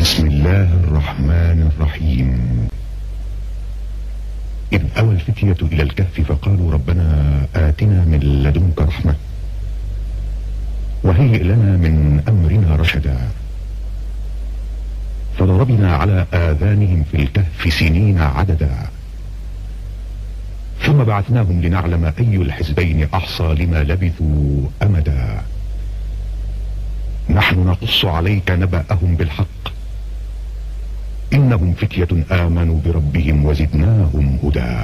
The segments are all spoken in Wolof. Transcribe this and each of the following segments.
بسم الله الرحمن الرحيم. إذ أوى الفتية إلى الكهف فقالوا ربنا آتنا من لدنك رحمة وهيئ لنا من أمرنا رشدا فضربنا على آذانهم في الكهف سنين عددا ثم بعثناهم لنعلم أي الحزبين أحصى لما لبثوا أمدا نحن نقص عليك نبأهم بالحق إنهم فتية آمنوا بربهم وزدناهم هدى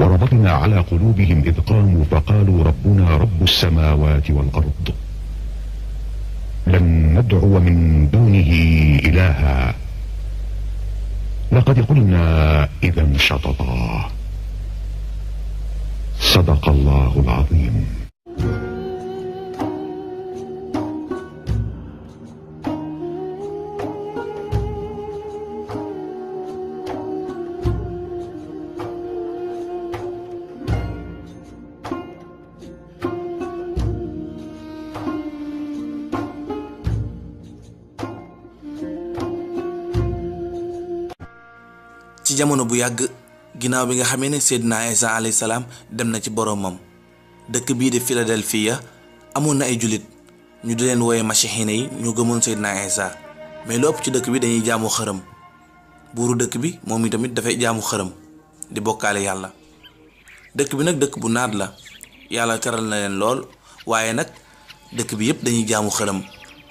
وربطنا على قلوبهم إذ قاموا فقالوا ربنا رب السماوات والأرض لن ندعو من دونه إلها لقد قلنا إذا شططا صدق الله العظيم. ci jamono bu yàgg ginnaaw bi nga xamee ne Seydina Isa alayhi salaam dem na ci boromam dëkk bii di Philadelphia amoon na ay jullit ñu di leen wooye masixiina yi ñu gëmoon Seydina Isa mais lu ëpp ci dëkk bi dañuy jaamu xërëm buuru dëkk bi moom itamit dafay jaamu xërëm di bokkaale yàlla dëkk bi nag dëkk bu naat la yàlla teral na leen lool waaye nag dëkk bi yépp dañuy jaamu xërëm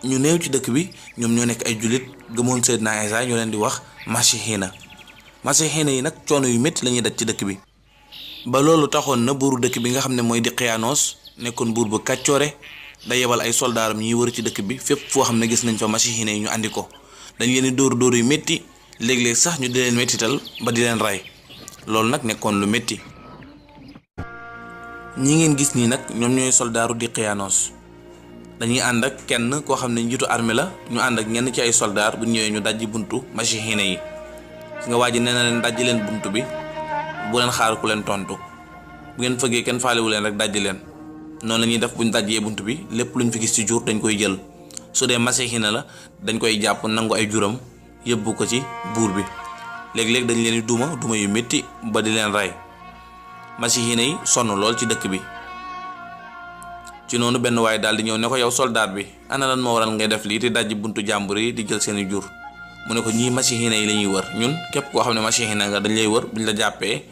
ñu néew ci dëkk bi ñoom ñoo nekk ay jullit gëmoon Seydina Isa ñoo leen di wax masixiina yi nag coono yu métti la ñuy daj ci dëkk bi ba loolu taxoon na buuru dëkk bi nga xam ne mooy Diqyaanoos nekkoon buur bu kàccoore da yebal ay soldaaram ñuy wër ci dëkk bi fépp foo xam ne gis nañ fa masixiina yi ñu andi ko dañ leen di dóor yu métti léeg-léeg sax ñu di leen méttital ba di leen rey loolu nag nekkoon lu métti ñi ngeen gis nii nag ñoom ñooy soldaaru Diqyaanoos dañuy ànd ak kenn koo xam ne njiitu armée la ñu ànd ak ñenn ci ay soldaar bu ñëwee ñu dajji buntu masixiina yi nga waaji nee na leen dajji leen buntu bi bu leen xaar ku leen tontu bu ngeen fëggee kenn faalewu leen rek dajji leen noonu la ñuy def buñ dajjee buntu bi lépp luñ fi gis ci jur dañ koy jël su dee masixiina la dañ koy jàpp nangu ay juram yóbbu ko ci buur bi léeg-léeg dañ leen di duma yu métti ba di leen rey masixiina yi sonn lool ci dëkk bi ci noonu benn waaye daal di ñëw ne ko yow soldaat bi ana lan moo waral ngay def lii te dajji buntu jàmbur yi di jël seeni jur mu ne ko ñii masixiina yi la ñuy wër ñun képp koo xam ne masixiina nga dañ lay wër buñ la jàppee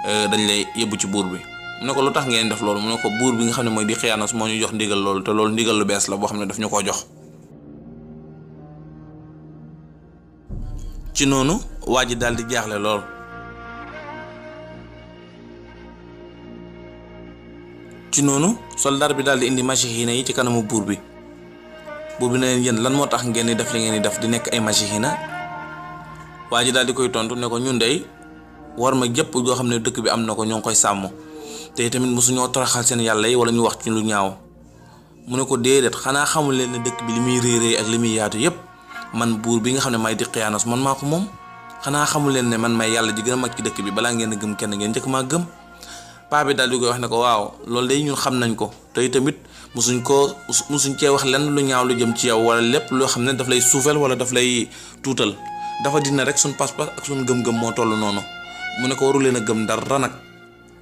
dañ lay yóbbu ci buur bi mu ne ko lu tax ngeen def loolu mu ne ko buur bi nga xam ne mooy Diqyaanoos moo ñu jox ndigal loolu te loolu ndigal lu bees la boo xam ne daf ñu koo jox. ci noonu waa ji daal di jaaxle lool ci noonu soldaar bi daal di indi masixiina yi ci kanamu buur bi. buur bi ne leen yéen lan moo tax ngeen di def li ngeen di def di nekk ay masixiina waa ji daal di koy tontu ne ko ñun dey war ma jëpp goo xam ne dëkk bi am na ko ñoo ngi koy sàmm te tamit mosuñoo toroxal seen yàlla yi wala ñu wax ci lu ñaaw mu ne ko déedéet xanaa xamul leen ne dëkk bi li muy réeree ak li muy yaatu yépp man buur bi nga xam ne may Diqyaanoos man maa ko moom xanaa xamul leen ne man may yàlla ji gën a mag ci dëkk bi balaa ngeen a gëm kenn ngeen njëkk maa gëm paa bi daal di koy wax ne ko waaw loolu day ñun xam nañ ko te tamit musuñ cee wax lenn lu ñaaw lu jëm ci yow wala lépp loo xam ne daf lay suufeel wala daf lay tuutal dafa dina rek suñ pas-pas ak suñ gëm-gëm moo toll noonu mu ne ko waru leen a gëm dara nag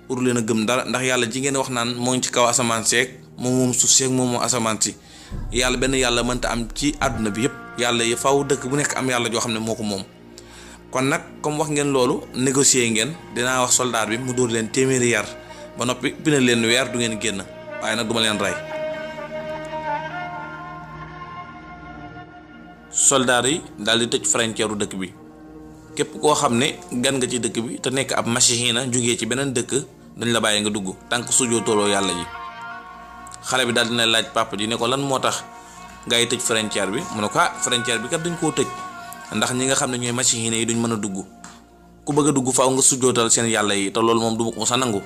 waru leen a gëm dara ndax yàlla ji ngeen wax naan moo ngi ci kaw asamaan seeg moom suuf seeg moom asamaan si yàlla benn yàlla mënta am ci àdduna bi yépp yàlla yi faw dëkk bu nekk am yàlla joo xam ne moo ko moom kon nag comme wax ngeen loolu négocier ngeen dinaa wax soldat bi mu dóor leen téeméeri yar ba noppi bina leen weer du ngeen génn waaye nag duma leen rey soldaar yi daal di tëj frontière dëkk bi képp koo xam ne gan nga ci dëkk bi te nekk ab masixiina jógee ci beneen dëkk dañ la bàyyi nga dugg tànk sujoo tooloo yàlla ji xale bi daal dina laaj papa ji ne ko lan moo tax gaa yi tëj frontière bi mu ne ko frontière bi kat dañ koo tëj ndax ñi nga xam ne ñooy masixiina yi duñ mën a dugg ku bëgg a dugg faaw nga sujootal seen yàlla yi te loolu moom du ma ko sa nangu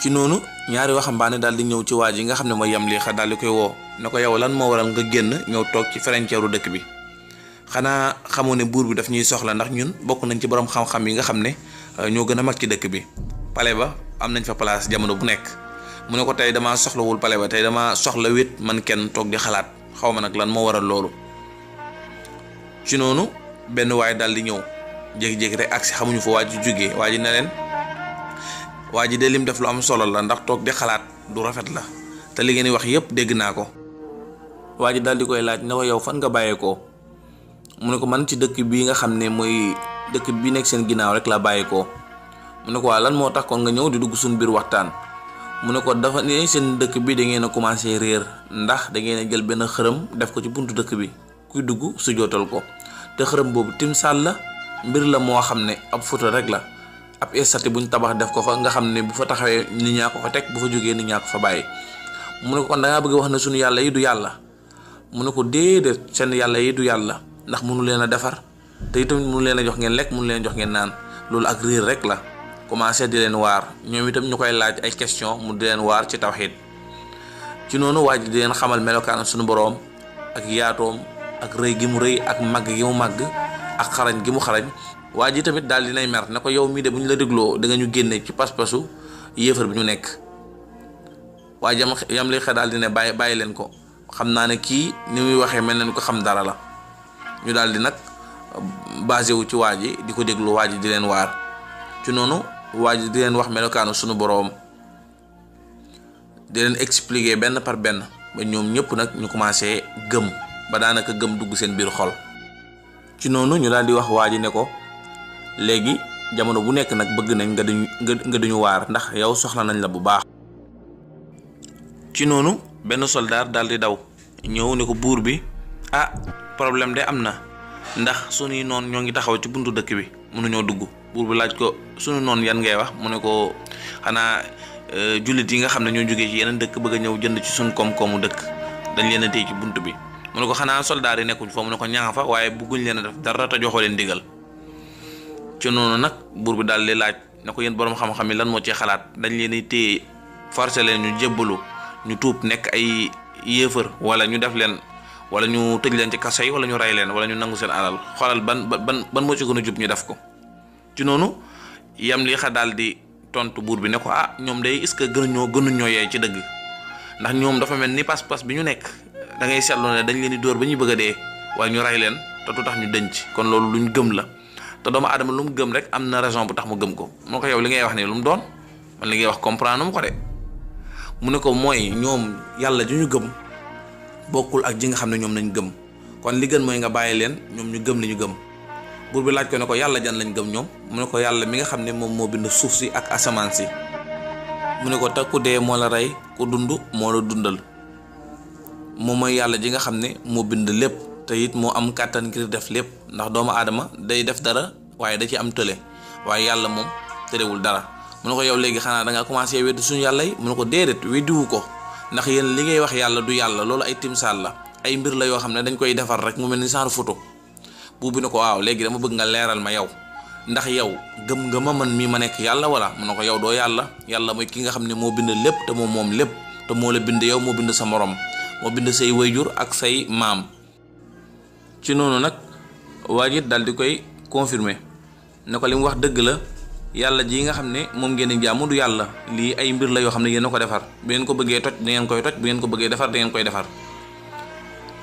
ci noonu ñaari waxambaane daal di ñëw ci waa ji nga xam ne mooy Yamliixa daal di koy woo ne ko yow lan moo waral nga génn ñëw toog ci frontière dëkk bi xanaa xamoo ne buur bi daf ñuy soxla ndax ñun bokk nañ ci borom xam-xam yi nga xam ne ñoo gën a mag ci dëkk bi pale ba am nañ fa place jamono bu nekk mu ne ko tey damaa soxlawul pale ba tey damaa soxla wét man kenn toog di xalaat xaw ma nag lan moo waral loolu. ci noonu benn waay daal di ñëw jékki-jékki rek agsi xamuñu fa waa ji jógee waa ji ne leen waa ji de lim def lu am solo la ndax toog di xalaat du rafet la te li ngeen di wax yépp dégg naa ko. waa ji daal di koy laaj ne ko yow fan nga bàyyeekoo mu ne ko man ci dëkk bii nga xam ne mooy dëkk bi nekk seen ginnaaw rek la bàyyeekoo. mu ne ko waa lan moo tax kon nga ñëw di dugg suñu biir waxtaan mu ne ko dafa ne seen dëkk bi da ngeen a commencé réer ndax da ngeen a jël benn xërëm def ko ci buntu dëkk bi kuy dugg su jootal ko te xërëm boobu timsaal la mbir la moo xam ne ab photo rek la ab estati buñ tabax def ko fa nga xam ne bu fa taxawee nit ñaa ko fa teg bu fa jógee nit ñaa ko fa bàyyi. mu ne ko kon da ngaa bëgg wax ne suñu yàlla yi du yàlla mu ne ko déedéet seen yàlla yi du yàlla ndax mënu leen a defar te itamit mënu leen a jox ngeen lekk mënu leen jox ngeen naan loolu ak réer rek la. commencé di leen waar ñoom itam ñu koy laaj ay question mu di leen waar ci tawxiid. ci noonu waa ji di leen xamal melokaan suñu boroom ak yaatoom ak rëy gi mu rëy ak màgg gi mu màgg ak xarañ gi mu xarañ. waa ji tamit daal dinay mer ne ko yow mii de bu ñu la dégloo da nga ñu génne ci pas-pasu yéefar bi ñu nekk. waa yam li xe daal di ne bàyyi leen ko xam naa ne kii ni muy waxee mel na ni ko xam dara la. ñu daal di nag basé wu ci waa ji di ko déglu waa ji di leen waar. ci noonu waa ji di leen wax melokaanu sunu boroom di leen expliquer benn par benn ba ñoom ñëpp nag ñu commencé gëm ba daanaka gëm dugg seen biir xol. ci noonu ñu daal di wax waa ji ne ko léegi jamono bu nekk nag bëgg nañ nga duñu waar ndax yow soxla nañ la bu baax. ci noonu benn soldaar daal di daw ñëw ne ko buur bi problème de am na ndax sunuy noon ñoo ngi taxaw ci buntu dëkk bi mënuñoo dugg. buur bi laaj ko sunu noonu yan ngay wax mu ne ko xanaa jullit yi nga xam ne ñoo jógee ci yeneen dëkk bëgg a ñëw jënd ci suñ koom-koomu dëkk dañ leen a téye ci bunt bi. mu ne ko xanaa soldaar yi nekkuñ fa mu ne ko ñaa fa waaye bëgguñ leen a def dara te joxoo leen digal. ci noonu nag buur bi daal di laaj ne ko yéen borom xam-xam yi lan moo ci xalaat dañ leen di téye forcé leen ñu jébbalu ñu tuub nekk ay yéefar wala ñu def leen wala ñu tëj leen ci kaso yi wala ñu rey leen wala ñu nangu seen alal xoolal ban moo ci gën a jub ñu def ko. ci noonu yam li xa daal di tontu buur bi ne ko ñoom day est-ce que gënuñ ñoo yee ci dëgg ndax ñoom dafa mel ni pas-pas bi ñu nekk da ngay seetlu ne dañ leen di dóor ba ñuy bëgg a dee waaye ñu rey leen te du tax ñu denc kon loolu luñ gëm la te doomu aadama lu mu gëm rek am na raison bu tax mu gëm ko. mu ne ko yow li ngay wax ne lu mu doon man li ngay wax comprendre mu ko de mu ne ko mooy ñoom yàlla ju ñu gëm bokkul ak ji nga xam ne ñoom nañ gëm kon li gën mooy nga bàyyi leen ñoom ñu gëm li ñu gëm. buur bi laaj ko ne ko yàlla jan lañ gëm ñoom mu ne ko yàlla mi nga xam ne moom moo bind suuf si ak asamaan si. mu ne ko te ku dee moo la rey ku dund moo la dundal moom mooy yàlla ji nga xam ne moo bind lépp te it moo am kàttan ngir def lépp ndax doomu aadama day def dara waaye da ci am tële waaye yàlla moom tërewul dara. mu ne ko yow léegi xanaa da nga commencé weddi suñu yàlla yi mu ne ko déedéet weddiwu ko ndax yéen li ngay wax yàlla du yàlla loolu ay timsaal la ay mbir la yoo xam ne dañ koy defar rek mu mel ni genre photo. buur bi ne ko waaw léegi dama bëgg nga leeral ma yow ndax yow gëm nga ma man mii ma nekk yàlla wala mu ne ko yow doo yàlla yàlla mooy ki nga xam ne moo bind lépp te moom lépp te moo la bind yow moo bind sa morom moo bind say wayjur ak say maam. ci noonu nag waa ji daal di koy confirmer ne ko li mu wax dëgg la yàlla ji nga xam ne moom ngeen di jaamu du yàlla lii ay mbir la yoo xam ne yéen a ko defar bu ngeen ko bëggee toj da ngeen koy toj bu ngeen ko bëggee defar da ngeen koy defar.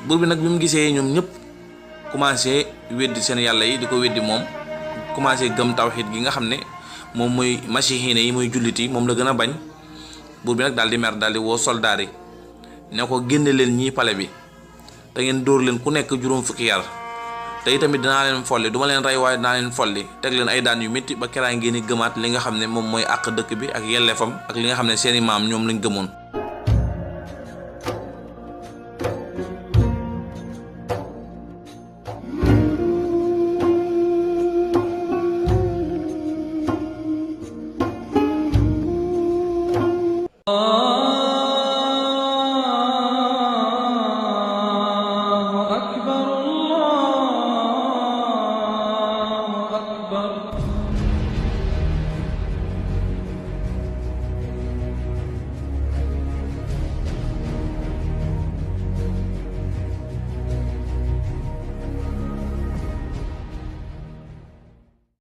buur bi nag bi mu gisee ñoom ñëpp commencé weddi seen yàlla yi di ko weddi moom commencé gëm tawxiid gi nga xam ne moom mooy masihiine yi mooy jullit yi moom la gën a bañ. buur bi nag daal di mer daal di woo soldaar yi ne ko génne leen ñii pale bi te ngeen dóor leen ku nekk juróom fukki yar te itamit dinaa leen folli duma leen rey waaye dinaa leen folli teg leen ay daan yu métti ba keraa ngeen di gëmaat li nga xam ne moom mooy àq dëkk bi ak yelleefam ak li nga xam ne seeni maam ñoom lañ gëmoon.